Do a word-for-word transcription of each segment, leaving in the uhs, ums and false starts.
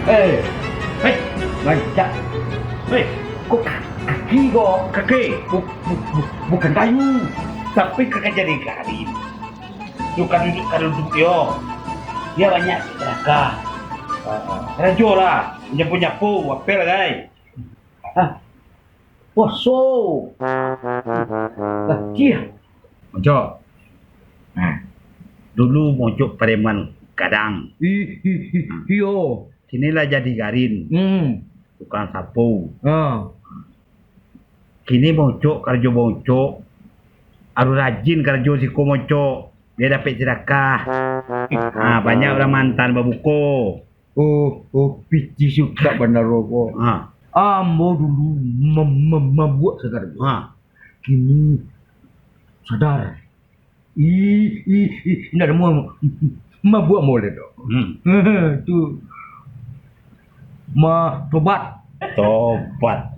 Eh, hei, rancak. Hei, kok ka-, kaki kok? Kaki. Bu-, bu-, bu-, bukan kayu. Tapi kagak jadi garin. Yo, ka duduak, ka duduak yo. Yo banyak sadakah. Ah, ah. Karajo lah, nyapu-nyapu, apel, gai. Ah. Poso. Kacih. Moncok. Nah, dulu Moncok pareman gadang. I-, i-, i-, iyo. Kini lah jadi garin. Hmm. Tukang sapu. Ha. Kini Moncok karajo Moncok. Harus rajin karajo siko Moncok. Bia dapek sadakah. Ah, banyak urang mantan babuko. Oh, oh, piti sutak bandaro ko. Ha. Ambo dulu ma-, ma-, mabuak sadar. Ha. Kini sadar. Ih, ih, ih, indak namuah mabuak ambo lai doh. Hmm. Tu. Ma-, tobat. Tobat.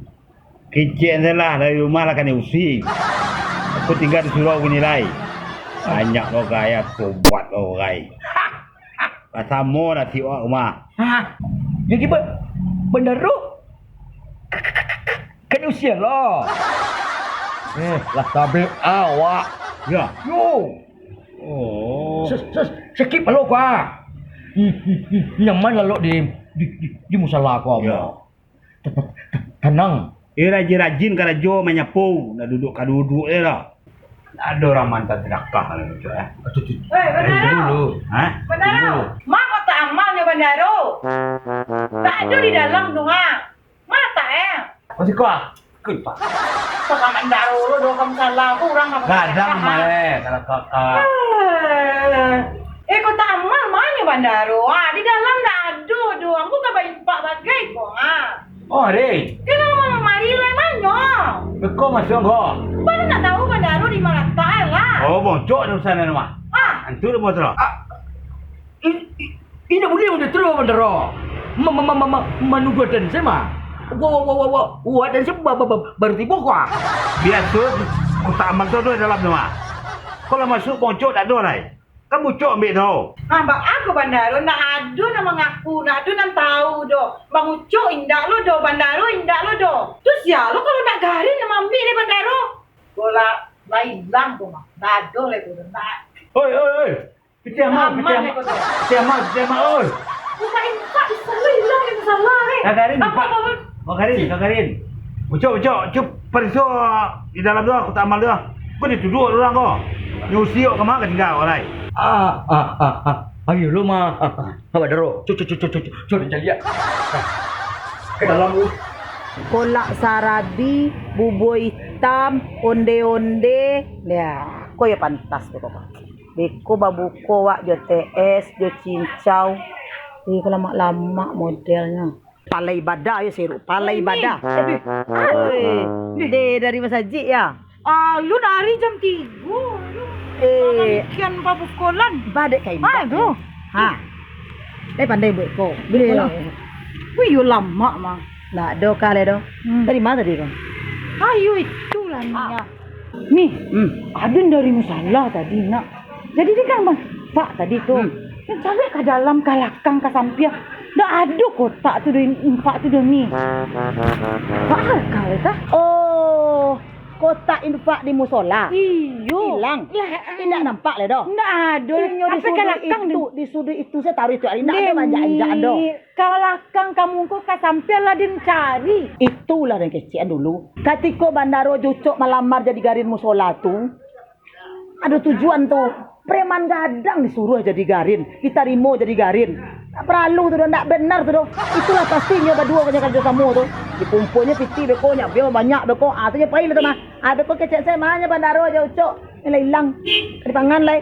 Kecek se lah, dari rumah lah kanai usi. Aku tingga di surau kini lai. Banyak lo gaya tobat lo gai. Lah samo nasib awak rumah. Hah? Jadi ba-, bandaro kanai usi lo. Eh, lah sabik awak. Yo. Yo. Oh. Sus, sus, sakik palo ko ah. Nyaman lalok di, di, di, di musala ko. Yo. Te-, te-, te-, tenang. Eh, rajin-rajin karajo manyapu, nak duduak ka duduak je lah. Ado urang mantan sadakah lah, Cok, eh. Aduh, aduh. Weh, Bandaro. Tunggu dulu. Hah? Bandaro. Tunggu dulu. Ma kotak amal nyo, Bandaro? Tak ado di dalam tu, ha? Ma latak, eh? Masih kuat? Kuat, Pak. Pak Bandaro lo, doh kamu salah. Aku urang kamu gadang salah, ha? Maleh, kalau kakak. Eh. Eh, kotak amal ma nyo, Bandaro? Ah, di dalam ndak ado doh. Ambo ka bainfak bagai ko, ha. Oh, Ri. Kena mama mari lai manyo. Beko masuak ko. Baru nak tahu Bandaro di ma latak lah. Oh, Moncok di sana rumah. Ah. Antu di motor. Ah, in-, in-, indak buliah macam tu, Bandaro. Ma-, ma-, ma-, ma-, ma-, manuduah dan saya mah. Wa-, wa-, wa-, wa-, wa-, wa-, dan saya ba-, ba-, ba-, baru tibo ko ah. Biaso kotak amal tu ado dalam tu mah. Kalau masuak Moncok tak ado lai. Kan Bucok ambiak tu. Ah, baa ko Bandaro, ndak ado nan mangaku, ndak ado nan tahu doh. Bang Ucok indak lo doh, Bandaro indak lo doh. Tu sia lo kalau ndak garin nan maambiak dek Bandaro? Bola lah ilang tu mah, ndak ado lai tu, ndak. Oi, oi, oi. Pitih amal, pitih amal, pitih amal, pitih amal, oi. Bukan indak bisa lo ilang, indak salah, eh. Kagarin, apa, Pak? Apa, apa? Kagarin, kagarin. Ucok, Ucok, Ucok, parikso di dalam tu, kotak amal tu. Ko dituduak urang ko. Nyusi kok kama ka tingga, alai. Ah, ah, ah, ah. Ayo lo mah. Ah, ah. Abah Daro. Cuk, cuk, cuk, cuk, cuk, cuk. Cuk, caliak. Ka dalam tu. Kolak sarabi, bubua itam, onde-onde. Ya, ko yo pantas ko, ko. Beko babuko wak jo teh es, jo cincau. Ih, ko lamak-lamak modelnyo. Palai bada yo, Seru. Palai bada. Oi. Deh, dari masajik yo? Ah, lu dari jam tigo. Eh. Kian babukolan. Badek kai. Ah, tu. Ha. Eh, pandai buek ko. Buek ko lah. Wih, yo lamak mah. Ndak ado kah lai doh. Hmm. Dari ma tadi ko? Ayo, itulah ni, ah. Ni, hmm, ado dari musala tadi, nak. Jadi, dia kan infak tadi tu. Hmm. Dia cari ka dalam, ka lakang, ka sampiang. Ndak ado kotak tu doh, infak tu doh, ni. Baa kah, kah? Oh, kotak infak di musola. Iyo. Ilang. Lah, indak nampak lai doh. Ndak ado. Inyo di suduik itu, di suduik itu, saya taruh itu hari. Ndak ado banjak-anjakan doh. Ka lakang, ka mungko, ka sampiang lah den cari. Itulah den kecekan dulu. Katiko Bandaro jo Ucok malamar jadi garin musola tu, ado tujuan tu. Preman gadang disuruah jadi garin, ditarimo jadi garin. Tak paralu tu doh, ndak benar tu doh. Itulah pastinyo baduo punyo karajo samo tu. Dikumpulnyo pitih beko, nyo ambiak banyak beko. Ah, tu nyo pai lah tu mah. Ah, beko kecek saya, ma nyo Bandaro jo Ucok. Ni lah ilang. Ka dipangan lai.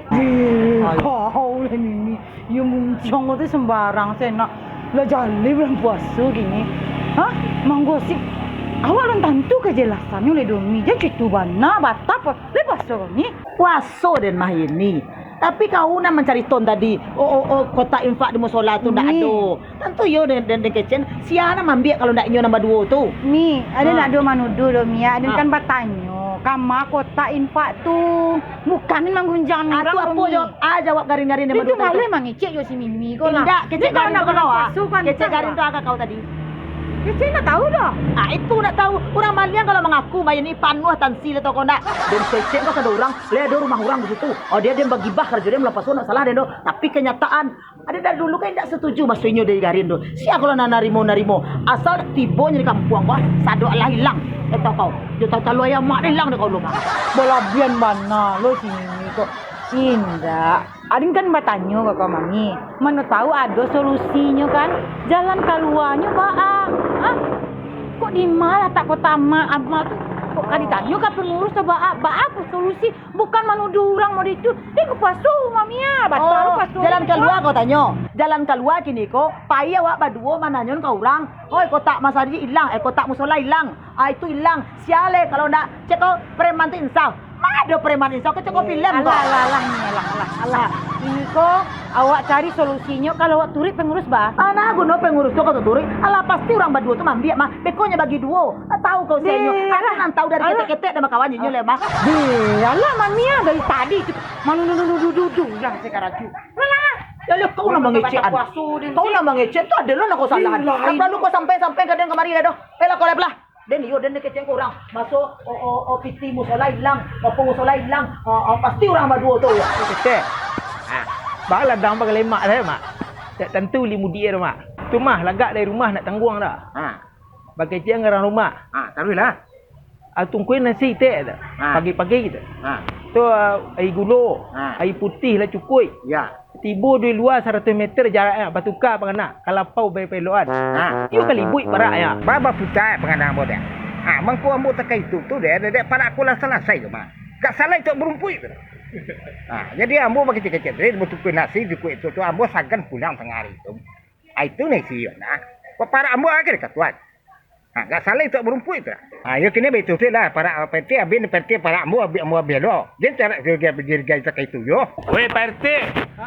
Kau lah Mimi. Yo muncang kau tu sembarang, sanak. Lah jaleh bulan puaso kini. Hah? Manggosip. Awak alun tantu kajelasannyo lai doh, Mi. Jan cito bana, batapa. Lai puaso kau ni? Puaso den mah ini. Tapi kau nan mancari ton tadi. Oh, oh, oh, kotak infak di musola tu ndak ado. Tantu iyo den, den, den kecekan. Sia nan maambiak kalau ndak inyo nan baduo tu? Mi, ado ndak ado manuduah doh, Mi. Ado kan batanyo. Kama kotak infak tu, bukan manggunjang urang, Mami. Ah, tu apo jo? Ah, jawab garin-garin nan baduo tu. Itu malah mangecek jo si Mimi ko lah. Indak, kecek garin tu ka kau, ah. Kecek garin tu ka kau tadi. Kecek ndak tahu doh. Ah, itu ndak tahu. Urang maliang kalau mangaku, main ni panuah tansi lah toko ndak. Den kecek ko sado urang, lah ado rumah urang di situ. Oh, dia, dia bagibah karajo dia, malah pasu ndak salah den doh. Tapi kenyataan, Ade dari dulu kan indak satuju maso inyo dari garin tu. Sia kalau nak narimo-narimo. Asal tibonyo di kampuang ko, sado alah ilang. Eh, tau kau. Jo tau talua ayam mak ilang dek kau lu mah. Balabian bana lo si Mimi ko. Indak. Adin kan batanyo ka kau, Mami. Mano tahu ado solusinyo kan? Jalan kaluanyo baa? Hah? Kok di ma latak kota amal tu? Kok ka ditanyo ka pangurus tu baa? Baa ko solusi? Bukan manuduah urang model itu. Dek kupasu, Mami, ah. Batal. Oh, pasu jalan kalua kau tanyo. Jalan kalua kini ko, pai awak baduo mananyoan ka urang. Oi, kotak masajik ilang, eh, kotak musola ilang. Ah, itu ilang. Sia lai kalau ndak, cek ko preman tu insaf. Ma ado preman insaf, kecek ko filem ko. Alah, alah, alah, ni, alah, alah, alah. Ini ko awak cari solusinyo kalau awak turuik pangurus, bah. Ah, nah, guno pangurus tu kau turuik. Alah, pasti urang baduo tu mambiak mah. Bekonyo bagi duo. Tahu kau senyo. Aku nan tahu dari ketek-ketek dan bakawan inyo leh mah. Deh, alah Mami ah, dari tadi tu. Manu nu nu nu du du du lah saya karaju. Lalu kau nak mangecek an. Kau nak mangecek tu adalah nak kau salah. Lalu kau sampai-sampai kadang kamari dah doh. Eh lah kau lah. Den iyo den kecek kau urang. Maso o o o piti musola ilang, opo musola ilang. Ah, ah, pasti urang baduo tu. Kecek. Ha. Baladang bagalemak saya mak. Tak tentu li mudik mak. Tu mah lagak dari rumah nak tangguang dah. Ha. Bakecek an garang rumah. Ha, taruihlah. Ah, tungkuin nasi tek tu. Ha. Pagi-pagi tu. Ha. Tu, ah, air gulo, ha, air putih lah cukuik. Ya. Tibo di lua saratuih meter jaraknyo, batuka pangana, kalapau bai peloan. Ha. Iyo kalibuik paraknyo. Ba-, baputa pangana ambo dek. Ha, mangko ambo takah itu tu dek, dek, dek parak ko lah salasai tu mah. Gak salah itu barumpuik tu. Ha, jadi ambo bakecek-kecek tadi, batuka nasi cukuik itu tu, ambo sagan pulang tangah hari tu. Ha, itu nasi iyo nah. Parak ambo akhir katuan. Ha, gak salah itu barumpuik tu. Ha, yo kini baitu tu lah, parak Pak R T abih, Pak R T parak ambo abih, ambo abih lo. Jan tarak dirgai takah itu yo. Weh, Pak R T. Ha.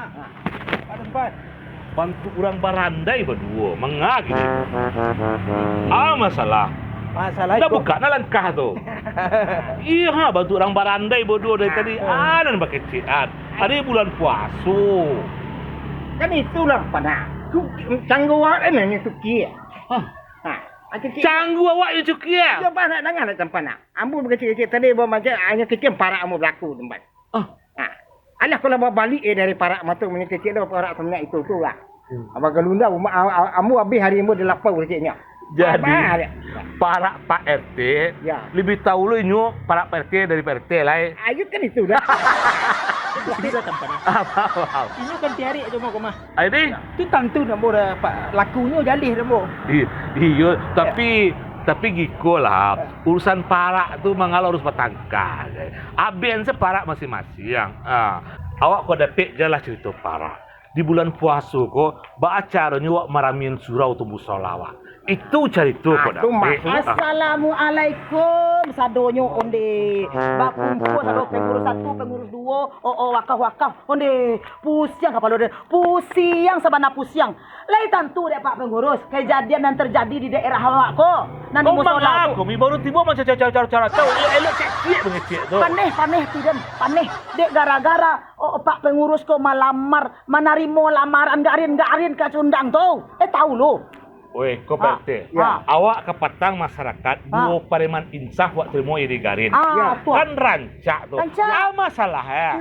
Bantuak urang barandai baduo, manga kini. Ah, masalah. Masalah dah iko. Buka nah langkah tu. Iyo ha, bantuak urang barandai baduo dari tadi. Ah, nan bakecek an. Hari bulan puaso. Kan itu lah panah. Tu cangguak kan ini tu kia. Hah? Ha, kecek. Cangguak awak yo cukia. Iyo, bah, nak danga nak tampan nak. Ambo bakecek-kecek tadi, bah, macam hanya kecek parak ambo balaku tempat. Ah. Ha. Alah, kalau babalik eh dari parak matu manyakecek dah parak seminyak itu tu lah. Hmm. Abang Galunda, ambo abih hari ambo di lapau keceknyo. Jadi, abah, parak Pak R T, ya, lebih tahu lo inyo parak Pak R T dari Pak R T lai. Ayo kan itu dah. Itu dah tampan. Apa, apa? Inyo kan tiarik cuma kau mah. Ai, deh. Tu tantu nak ambo dah, Pak, lakunyo jaleh dah ambo. I-, iyo, tapi, tapi giko lah, urusan parak tu mangalo harus batangka. Aben se parak masing-masing. Ah, awak ko dapek je lah carito parak. Di bulan puaso ko, baa caronyo awak maramian surau tu musola awak. Itu carito ko dapek. Assalamualaikum, sadonyo onde. Bakumpua sado pengurus satu, pengurus duo, o, o, wakaf, wakaf. Onde, pusiang kapalo den. Pusiang sabana pusiang. Lai tantu dek Pak Pangurus, kajadian nan tarjadi di daerah awak ko, nan di musola tu. Kau mangaku, mi baru tibo macam cara-cara, elok-elok cek-cek bangecek tu. Paneh, paneh tu den, paneh. Dek gara-gara, oh, Pak Pangurus ko malamar, manarimo lamaran garin-garin ka Cundang tu. Eh, tahu lo. Oi, ko Pak R T. Ya. Awak kapatang masyarakat, duo pareman insaf wak tarimo dari garin. Ah, tu. Kan rancak tu. Rancak. Ya, masalah ya.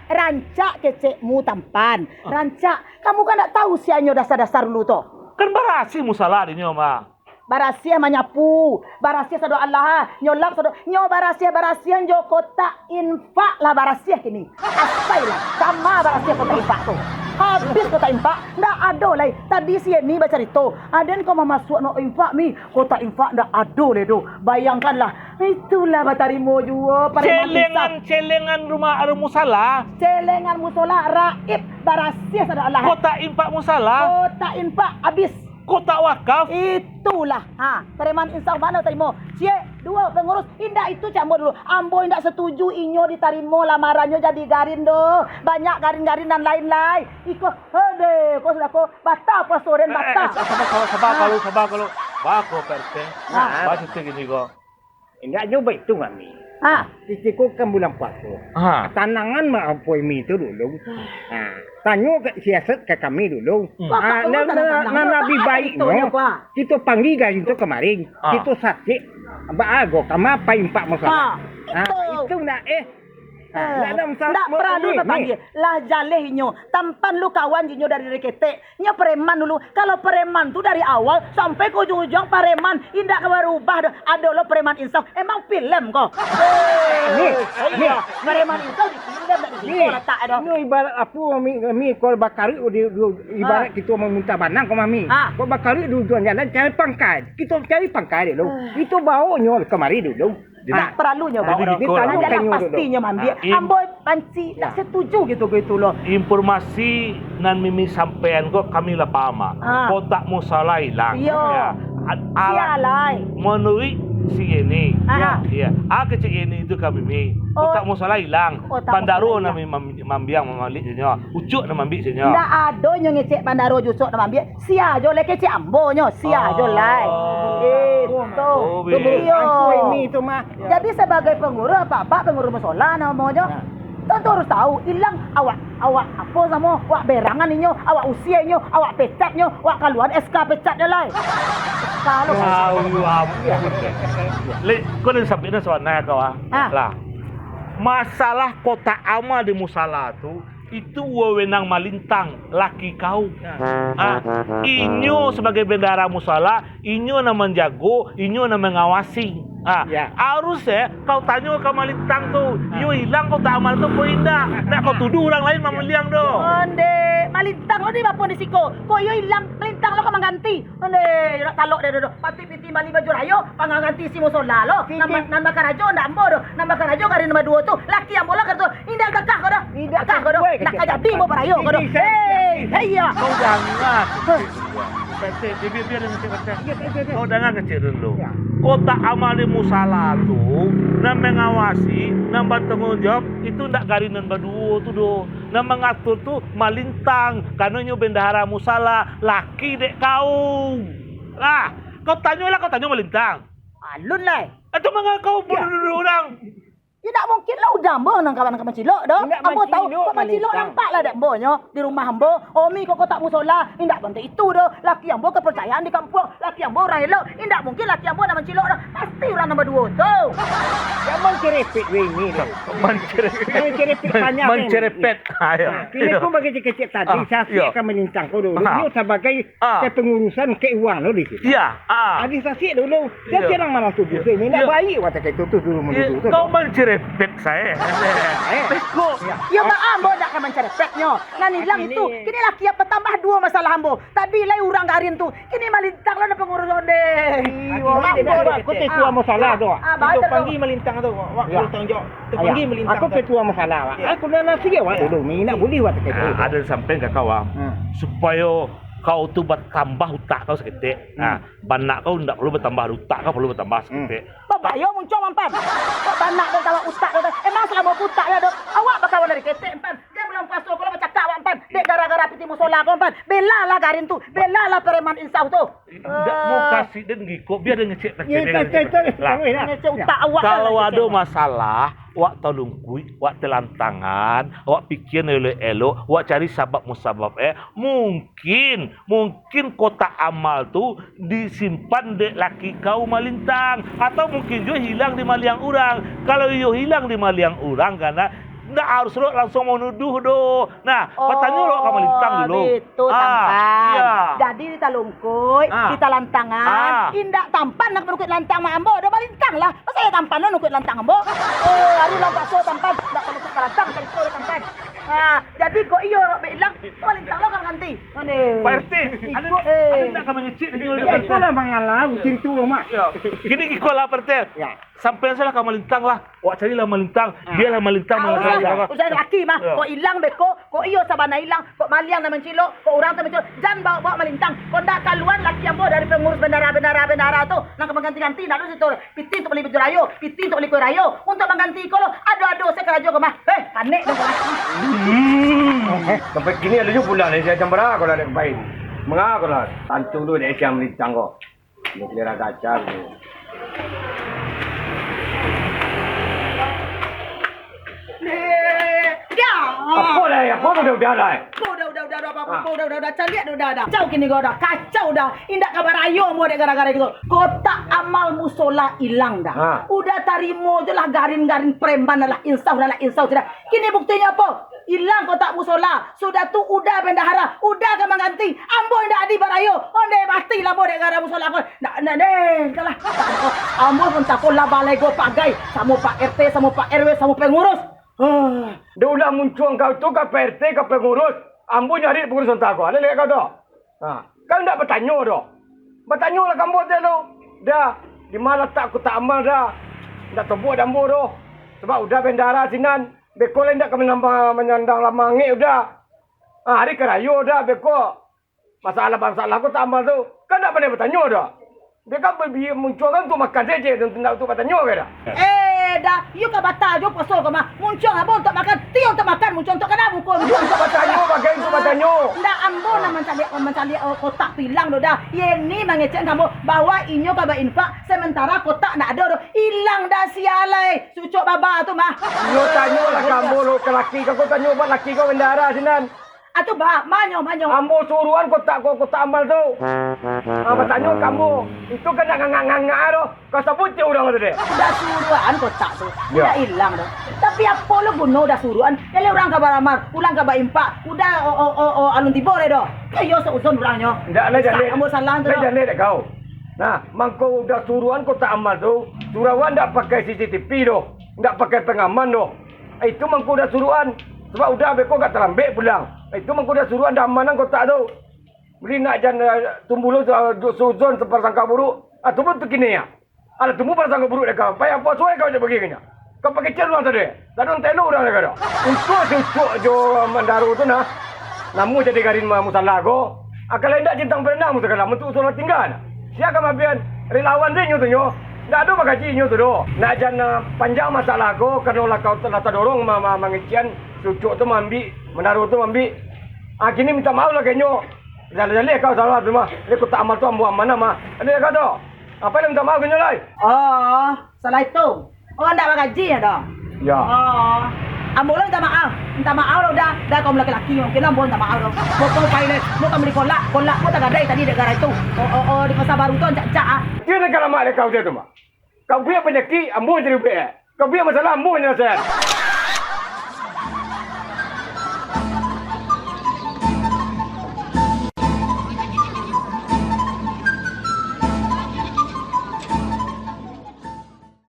Rancak kecekmu tampan. Rancak. Kamu kan ndak tahu sianyo dasar-dasar dulu tu. Kan barasiah musala dinyo mah. Barasiah manyapu, barasiah sado alah, nyo lap sado, nyo barasiah-barasiahan jo kotak infak lah barasiah kini. Asai lah, sama barasiah kotak infak tu. Habis kotak infak, ndak ado lai. Tadi si Yeni bacarito, aden ko mamasuak no infak mi, kotak infak ndak ado lai do. Bayangkanlah, itulah batarimo juo pareman insaf. Celengan, celengan rumah, musala. Celengan musala raib barasiah sado alah. Kotak infak musala. Kotak infak abih. Kotak wakaf. Itulah. Ha, pareman insaf mano tarimo? Ciek, duo pangurus. Indak itu cak ambo dulu. Ambo indak satuju inyo ditarimo lamarannyo jadi garin doh. Banyak garin-garin nan lain lai. Iko, hede, ko sudah ko, batal puaso den, batal. Eh, eh, saba, saba, saba, kalu, saba, kalu. Bako, Pak R T. Ha. Bacito gini ko. Indak juo baitu, Mami. Ah. Kutiko kan bulan puaso. Ah. Tanangan ma apo mi tu dulu. Ah. Tanyo ka, siasat ka kami dulu. Hmm. Ah, nan, nan, nan labiah baiknyo, kito panggia Garin tu kamari. Ah. Kito sasek. Baa go kama pai impak masalah. Ah, itu. Itu nak, eh. Ah, ndak ada masalah. Ndak paralu tapanggil. Lah jaleh inyo. Tampan lu kawan inyo dari, dari ketek. Nyo preman dulu. Kalau preman tu dari awal sampai ka ujuang-ujuang preman. Indak ka barubah doh. Ado lo preman insaf. Emang film ko? Ni, ni. Preman insaf di film, dak di siko latak doh. Ni ibarat apo, Mi, Mi, ko bakaruik di, di, ibarat kito mamuntah banang ko, Mami. Ah. Ko bakaruik di ujuang jalan, cari pangkai. Kito cari pangkai dulu. Ah. Kito baonyo kamari dulu. Jadi, ah, paralunyo jadi bawa. Jadi, iko lah. Tanyo, tanyo dulu. Pastinyo maambiak. Ah, im- Ambo banci, tak setuju gitu-gitu lo. Informasi nan Mimi sampaian ko kami lah paham, ah. Ah. Kotak musala ilang. Iyo. Ya. Ad-, sia alat lai. Manuruik si Yeni. Ah. Ya. Ah, kecek Yeni tu ka Mimi. Oh. Kotak musala ilang. Kotak musala ilang. Bandaro nan Mimi mam-, maambiak, mamaliak sinyo. Ucuak nan maambiak sinyo. Ndak ado nyo ngecek bandaro jo Ucuak nan maambiak. Sia jo lai kecek ambo nyo, sia jo lai. Oh. Itu. Oh, iyo. Angku ini tu mah. Jadi, sabagai pangurus, apak-apak pangurus musola namonyo. Ya. Tantu harus tahu, ilang awak, awak apo samo, awak berangan inyo, awak usia inyo, awak pecat nyo, awak kaluaan S K pecat nyo lai. S K lo. Tahu apo. Lek, ko nan sampai nan sabananyo ko, ah. Ah. Lah. Masalah kotak amal di musala tu, itu wewenang Malintang, laki kau. Nah. Ah, inyo sabagai bendahara musala, inyo nan manjago, inyo nan mangawasi. Ah, ya. Harus, eh, kau tanyo ka Malintang tu, ah, iyo ilang kotak amal tu apo indak? Ndak kau tuduah urang lain mamaliang doh. Onde, Malintang lo di bapo di siko. Kok iyo ilang, Malintang lo ka mangganti. Ondeh, yo ndak talok deh, doh, doh. Patuik pitih bali baju rayo, pangganti si musola lo. Pitih. Nan, nan bakarajo ndak ambo doh. Nan bakarajo Garin nan baduo tu. Laki ambo lah karajo. Indak gagah ko doh. Indak gagah ko doh. Indak ka jadi ambo barayo ko doh. Hei, hei, ya. Kau jangan. Heh. Pete, bibia, bia dengan cik Pete. Iya, iya, iya. Kau jangan kecil dulu. Ya. Kotak amal di musala tu, nan mangawasi, nan batangguang jawab, itu ndak Garin nan baduo tu doh. Nan mangatur tu Malintang, karano inyo bendahara musala, laki dek kau. Lah, kau tanyolah, kau tanyo Malintang. Alun lai. Atau manga kau bunuh urang? Indak mungkin lah udah ambo nan kawan ka mancilok doh. Indak. Ambo tahu, mancilok, kok mancilok Malintang. Nampak lah dek ambo nyo di rumah ambo. Umi kok kotak musola, indak bantuak itu doh. Laki ambo kaparcayaan di kampuang. Laki ambo urang elok, indak mungkin laki ambo nan mancilok doh. Pasti urang nan baduo tu. Jan mancerepet weh ini doh. Mancerepet. Mancerepet panjang ni. Mancerepet. Ayo. Nah, kini ko bagi kecek tadi, ah, sasek ka Malintang ko dulu. Ah. Nyo sabagai kepengurusan keuangan lo di sini. Iya. Ah. Adi sasek dulu. Jan sirang malah tuduh. Iya. Ini nak baik watak itu tu dulu menuduh tu. Kau mancerepet saya. Eh. Beko. Iya. Ya, maaf, ambo ndak ka mancerepet nyo. Nan ilang itu, kini laki ambo tambah duo masalah ambo. Tadi lai urang Garin tu, kini Malintang lah nan pangurus ondeh. Ih, wah, ambo. Aku tak tuan masalah tu. Ah, itu batal tu. Panggil Malintang tu, wak, wak, ya, tanggung jawab. Tu panggil Malintang tu. Aku tak tuan masalah, wak. Ya. Aku nak nasi, wak, dulu. Ni nak bulih, wak, tak kata. Ah, ada sampai ka kau, ah. Hmm. Supayo kau tu batambah utak kau saketek. Hmm. Ah, banak kau ndak perlu batambah, utak kau perlu batambah saketek. Hmm. Babayo muncuang, Ampan. Kok banak dek tawak utak dek. Emang salamo utak lah dek. Awak bakawan dari ketek, Ampan. Jan bulan puaso ko lah bacakak awak, Ampan. Dek gara-gara pitih musola ko, Ampan. Belalah Garin tu. Belalah preman insaf tu. Indak mau kasih den giko, biar den ngecek. Ngecek utak awak lah. Kalau ado masalah, wak talungkuik, wak talantangan, wak pikia elok-elok, wak cari sabab musabab, eh, mungkin, mungkin kotak amal tu disimpan dek laki kau Malintang, atau mungkin juo hilang dimaliang urang. Kalau iyo hilang dimaliang urang, karano ndak harus lo langsuang manuduh doh. Nah, batanyo lo ka Malintang dulu. Oh, batua, Ampan. Iya. Jadi di talungkuik, di talantangan, indak tampan nak manungkuik lantang mak ambo doh, Malintang lah. Masa iyo tampan lo nungkuik lantang ambo? Oh, hari lo bakso tampan, ndak manungkuik lantang, cari tahu tampan. Ah, jadi kok iyo lo bilang, Malintang lo ka mangganti. Ane. Pak R T, ado, eh, ado ndak ka mangecek lagi, Pak R T? Iko lah mangalau, cerita rumah. Iya. Gini, iko lah, Pak R T. Ya. Sampai salah ka Malintang lah. Wak carilah Malintang, biarlah Malintang. Ah, usah, usah laki mah. Kok ilang beko, kok iyo sabana ilang, kok maliang nan mancilok, kok urang tu mancilok. Jan bawa-bawa Malintang. Kok ndak kaluan laki ambo dari pengurus bendara, bendara, bendara tu. Nan ka mangganti-ganti, ndak ado situ. Pitih untuak bali baju rayo, pitih untuak bali kue rayo. Untuak mangganti iko lo, ado-ado se karajo ko mah. Heh, panek dah ko mah. Hmm. Sampai kini ado juo pulang dari siang jam bara ko lah dek pai. Manga ko lah, tantu tu dek siang Malintang ko. Nuklir agak acar tu. Eh, apo tu udah-udah lah, eh? Apo udah-udah, udah, udah, apo, apo, udah-udah, udah, caliak dah, udah, udah. Kacau kini ko dah, kacau dah. Indak ka barayo ambo dek gara-gara itu. Kotak amal musola ilang dah. Ha. Udah tarimo tu lah garin-garin preman lah, insaf lah, insaf sudah. Kini buktinyo apo? Ilang kotak musola. Sudah tu udah bendahara, udah ka mangganti. Ambo indak adi barayo. Ondeh mati lah ambo dek gara musola ko. Ndak, ndak, ndak, entahlah. Ambo pun tako lah balego pagai. Samo Pak R T, samo Pak R W, samo pengurus. Huh. Dek ulah muncuang kau tu ka P R T, ka pengurus. Ambo nyari pengurus onta ko. Alek kau tu. Ha. Kan ndak batanyo doh. Batanyo lah ka ambo tu. Dah, di ma latak kotak amal dah. Ndak tobuak dek ambo doh. Sabab udah bendahara sinan. Beko lah indak ka manambah manyandang lamangek udah. Ha, hari ka rayo dah beko. Masalah-masalah kotak amal tu, kan ndak pandai batanyo doh. Dia kan babi-, muncuang kan untuak makan sajo, untuak, ndak untuak batanyo ka dah. Eh, dah, iyo ka batal jo puaso ko mah. Muncuang ambo untuak makan, tiok untuak makan, muncuang untuak kana muko. Untuak batanyo, bagai untuak batanyo. Ndak, ambo nan mancaliak, mancaliak, oh, kotak tu ilang tu dah. Yeni mangecek ka ambo bahwa inyo ka bainfak, sementara kotak ndak ado doh. Ilang dah sia lai, sucok baba tu mah. Iyo tanyo lah ka ambo lo, ka laki kau, kau tanyo bak laki kau bendahara sinan. Atu, ba, manyo, manyo. Ambo suruahan kotak ko, kotak amal tu. Ah, batanyo ka ambo. Itu kan ndak ngangak-ngangak doh. Kau sabuik urang tu deh. Udah suruahan kotak tu. Ya. Udah ilang tu. Tapi apo lo guno udah suruahan? Eleh urang ka baramal, urang ka bainfak. Udah, o, o, o, o, alun tibo deh doh. Kayo seuzon urangnyo. Ndak lah, jaleh. Ambo salah tu doh. Jaleh dek kau. Nah, mangko udah suruahan kotak amal tu, suruahan ndak pakai C C T V doh. Ndak pakai pengaman doh. Itu mangko udah suruahan, sabab udah beko agak talambek pulang. Itu mangko udah suruahan, dah aman ang kotak tu. Bali nak jan, eh, tumbuh lo, eh, suuzon saprasangka buruk. Ah, tumbuh tu kini ya. Alah tumbuh prasangka buruk dek kau. Payah apo suai kau cak bagianyo. Kau pakai cian urang tadi. Tadi telo urang dek kau. Untuak si Ucok jo Mandaro tu nah. Namo jadi garin ma-, musala ko. Akal indak cintang berenang musakala untuk usul tingga nah. Sia ka mabian relawan dek nyo tu nyo. Ndak ado bagaji nyo tu doh. Nak jan, ah, panjang masalah ko, karano lah kau lah tadorong ma-, ma-, mangician si Ucok tu maambiak, Mandaro tu maambiak. Ah, kini minta maaf lah ka inyo. Jaleh-jaleh kau salah tu mah. Jadi kotak amal tu ambo amanah mah. Jaleh kau tu. Apo lah minta maaf ka inyo lai? Oh, salah itu. Oh, ndak bagaji ya doh? Ya. Oh. Ambo lah minta maaf. Minta maaf lah udah. Dah kau laki-laki, mungkin ambo minta maaf doh. Ambo kau pai lai. Ambo ka bali kolak. Kolak ambo tagadai tadi dek gara itu. Oh, oh, oh, di Pasar Baru tu, cak-cak ah. Dia nak kalamak dek kau dia tu mah. Kau buek panyakik, ambo jadi ubek. Kau buek masalah, ambo nyalesaian.